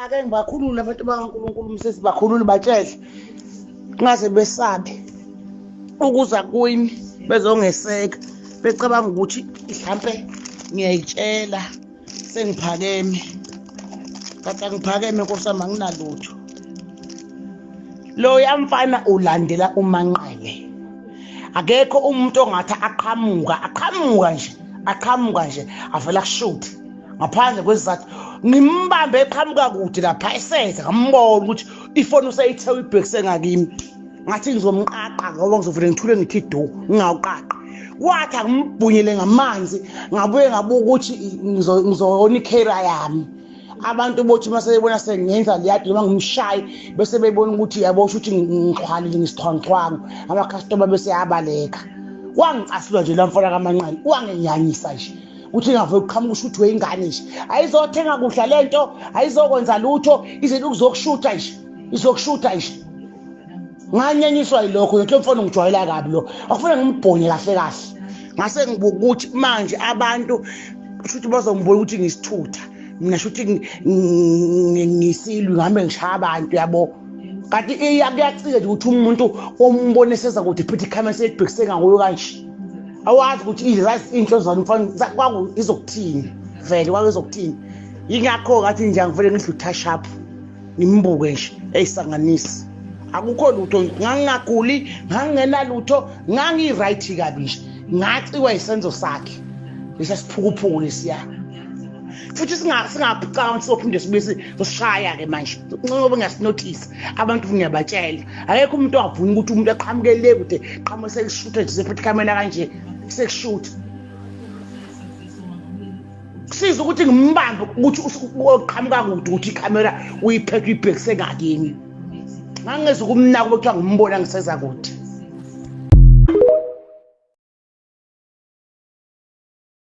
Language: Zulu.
Cha ke ngibakhulula abantu bakaNkulunkulu umsesi, bakhulule batshele ngaze besabe ukuza kwimi bezongeseka, becabanga ukuthi mhlampe ngiyayitshela sengiphakeme, kanti angiphakeme nkosi yami, anginalutho. Lo yamfana ulandela uManqele, akekho umuntu ongathi aqhamuka aqhamuka nje avela kushuthe ngaphandle kwesizathu. Ngimbambe eqhamuka kude lapha eseze, ngambona ukuthi ifoni useyithe uyibhekise ngakimi, ngathi ngizomqaqa ngoba ngizovele ngithule ngithi du ngingawuqaqa. Wathi angimbhunyele ngamanzi, ngabuye ngabuka ukuthi ngizona ikhera yami. Abantu bothi uma sebebona sengenza leyadi noma ngimshaye bese bebona ukuthi yabo sho ukuthi ngixhwalile ngisixhwanguxhwangu, amakhastoma bese yabaleka. Wangicasula nje la mfana kaManqele, wangenyanyisa nje ukuthi ngave uqhamuka ushuthi wengane nje, ayizothenga kudla lento, ayizokwenza lutho, ize ukuzokushutha nje, izokushutha nje. Nganyanyiswa yilokho, lo mfana ngijwayela kabi lo, akufuna ngimbhonye kahle kahle. Ngase ngibuka ukuthi manje abantu shuthi bazongibona ukuthi ngisithutha mina, shuthi ngisilwi ngihambe ngishaya abantu yabo. Kanti kuyacika nje ukuthi umuntu ombone seza kude iphethe ikhamera seyibhekise ngakuyo kanje, awazi ukuthi into zona mfana kwaku izokuthini vele, kwaku izokuthini. Yingakho ngathi nje angivele ngidle u-touch up ngimbuke nje eyisanganisi, akukho lutho, ngangingaguli, ngangingenalutho, ngangi-right kabi nje. Ngaciwa isenzo sakhe lesa siphukuphuku lesiya, futhi singaphucanga ukuthi sophinde sibuye sosishaya-ke manje ngoba ngiyasinothisa abantu, ngiyabatshela akekho umuntu ongavuni ukuthi umuntu aqhamukele kude qhamuke sekushutha nje sephethe ikhamera kanje sekushutha. Kusiza ukuthi ngimbambe ukuthi uqhamuka kude ukuthi ikhamera uyiphethe uyibhekise ngakimi, ngangingeze ukumnaka kuthiwa ngimbona ngiseza kude.